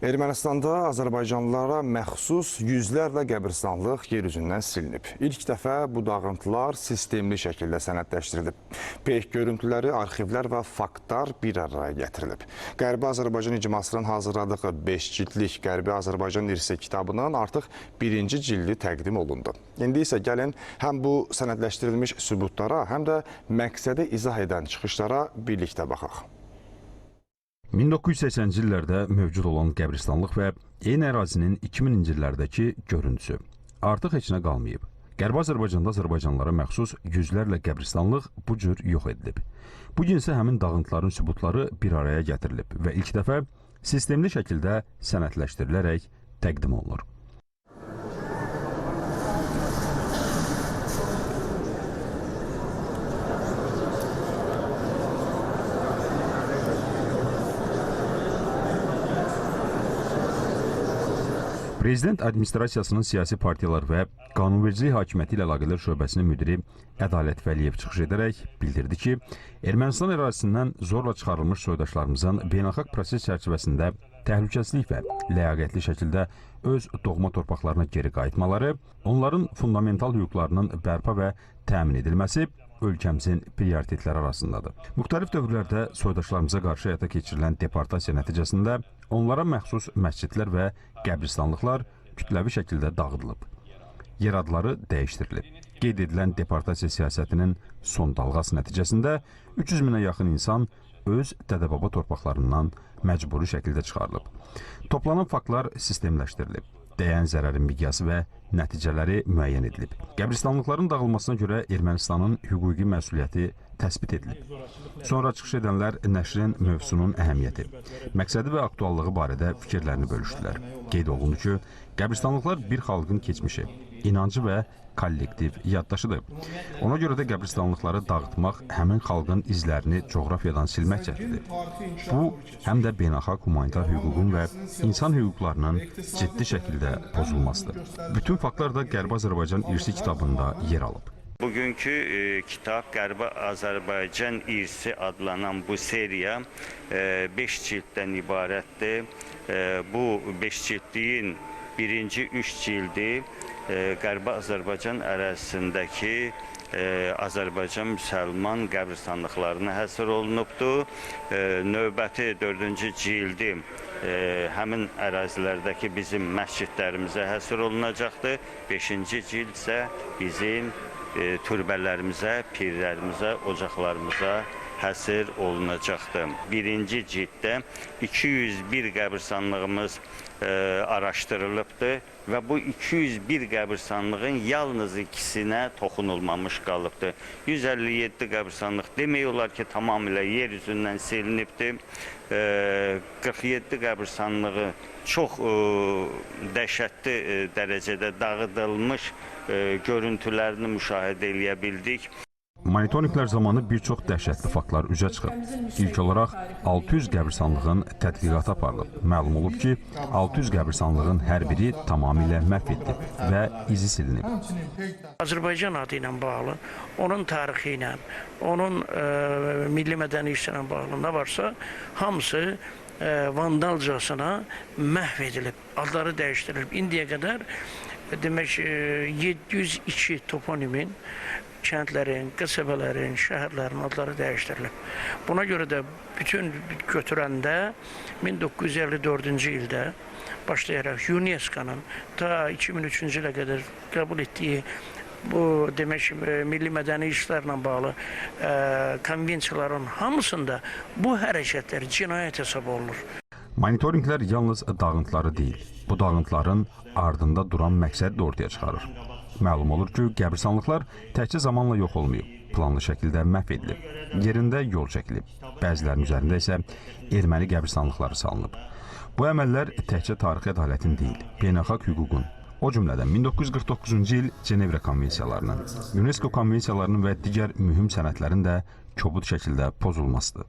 Ermənistanda azərbaycanlılara məxsus yüzlərlə qəbirstanlıq yer üzündən silinib. İlk dəfə bu dağıntılar sistemli şəkildə sənədləşdirilib. Peyk görüntüləri, arxivlər və faktlar bir araya gətirilib. Qərbi Azərbaycan icmasının hazırladığı 5 cildlik Qərbi Azərbaycan irsi kitabının artıq birinci cildi təqdim olundu. İndi isə gəlin həm bu sənədləşdirilmiş sübutlara, həm də məqsədi izah edən çıxışlara birlikdə baxaq. 1980-ci illərdə mövcud olan qəbristanlıq və eyni ərazinin 2000-ci illərdəki görüntüsü artıq heç nə qalmayıb. Qərbi Azərbaycanda azərbaycanlılara məxsus yüzlərlə qəbristanlıq bu cür yox edilib. Bu gün isə həmin dağıntıların sübutları bir araya gətirilib və ilk dəfə sistemli şəkildə sənədləşdirilərək təqdim olunur. Prezident Administrasiyasının siyasi partiyalar və qanunvericilik hakimiyyəti ilə əlaqədar şöbəsinin müdiri Ədalət Vəliyev çıxış edərək bildirdi ki, Ermənistan ərazisindən zorla çıxarılmış soydaşlarımızın beynəlxalq proses çərçivəsində təhlükəsizlik və ləyaqətli şəkildə öz doğma torpaqlarına geri qayıtmaları, onların fundamental hüquqlarının bərpa və təmin edilməsi ölkəmizin prioritetləri arasındadır. Müxtəlif dövrlərdə soydaşlarımıza qarşı həyata keçirilən deportasiya nəticəsində onlara məxsus məscidlər və qəbristanlıqlar kütləvi şəkildə dağıdılıb. Yer adları dəyişdirilib. Qeyd edilən deportasiya siyasətinin son dalğası nəticəsində 300 minə yaxın insan öz dədə-baba torpaqlarından məcburi şəkildə çıxarılıb. Toplanan faktlar sistemləşdirilib. Dəyən zərərin miqyası və nəticələri müəyyən edilib. Qəbristanlıqların dağılmasına görə Ermənistanın hüquqi məsuliyyəti təsbit edilib. Sonra çıxış edənlər nəşrin mövzunun əhəmiyyəti, məqsədi və aktuallığı barədə fikirlərini bölüşdülər. Qeyd olundu ki, qəbristanlıqlar bir xalqın keçmişi, inancı və kollektiv yaddaşıdır. Ona görə də qəbristanlıqları dağıtmaq həmin xalqın izlərini coğrafiyadan silmək cəhdidir. Bu, həm də beynəlxalq humanitar hüququn və insan hüquqlarının ciddi şəkildə pozulmasıdır. Bütün faktlar da Qərbi Azərbaycan irsi kitabında yer alıb. Bugünkü kitab Qərbi Azərbaycan irsi adlanan bu seriya 5 cilddən ibarətdir. Bu 5 cildliyin birinci 3 cildi Qərbi Azərbaycan ərazisindəki Azərbaycan müsəlman qəbristanlıqlarına həsr olunubdur. Növbəti 4-cü cildi həmin ərazilərdəki bizim məscidlərimizə həsr olunacaqdır. 5-ci cild isə bizim türbələrimizə, pirlərimizə, ocaqlarımıza həsr olunacaqdır. Birinci cilddə 201 qəbristanlığımız araşdırılıbdır və bu 201 qəbristanlığın yalnız ikisinə toxunulmamış qalıbdır. 157 qəbristanlıq demək olar ki, tamamilə yer üzündən silinibdir. 47 qəbristanlığı çox dəhşətli dərəcədə dağıdılmış görüntülərini müşahidə eləyə bildik. Monitorinqlər zamanı bir çox dəhşətli faktlar üzə çıxıb. İlk olaraq 600 qəbristanlığın tədqiqatı aparılıb. Məlum olub ki, 600 qəbristanlığın hər biri tamamilə məhv edilib və izi silinib. Azərbaycan adı ilə bağlı, onun tarixi ilə, onun milli mədəni işlə bağlı nə varsa, hamısı vandalcasına məhv edilib, adları dəyişdirilib. İndiyə qədər demək 702 toponimin, kəndlərin, qəsəbələrin, şəhərlərin adları dəyişdirilib. Buna görə də bütün götürəndə 1954-cü ildə başlayaraq UNESCO-nun ta 2003-cü ilə qədər qəbul etdiyi bu demək milli mədəni işlərlə bağlı konvensiyaların hamısında bu hərəkətlər cinayət hesab olunur. Monitorinqlər yalnız dağıntıları deyil, bu dağıntıların ardında duran məqsədi də ortaya çıxarır. Məlum olur ki, qəbristanlıqlar təkcə zamanla yox olmayıb, planlı şəkildə məhv edilib, yerində yol çəkilib, bəzilərinin üzərində isə erməni qəbristanlıqları salınıb. Bu əməllər təkcə tarixi ədalətin deyil, beynəlxalq hüququn, o cümlədən 1949-cu il Cenevre konvensiyalarının, UNESCO konvensiyalarının və digər mühüm sənədlərin də kobud şəkildə pozulmasıdır.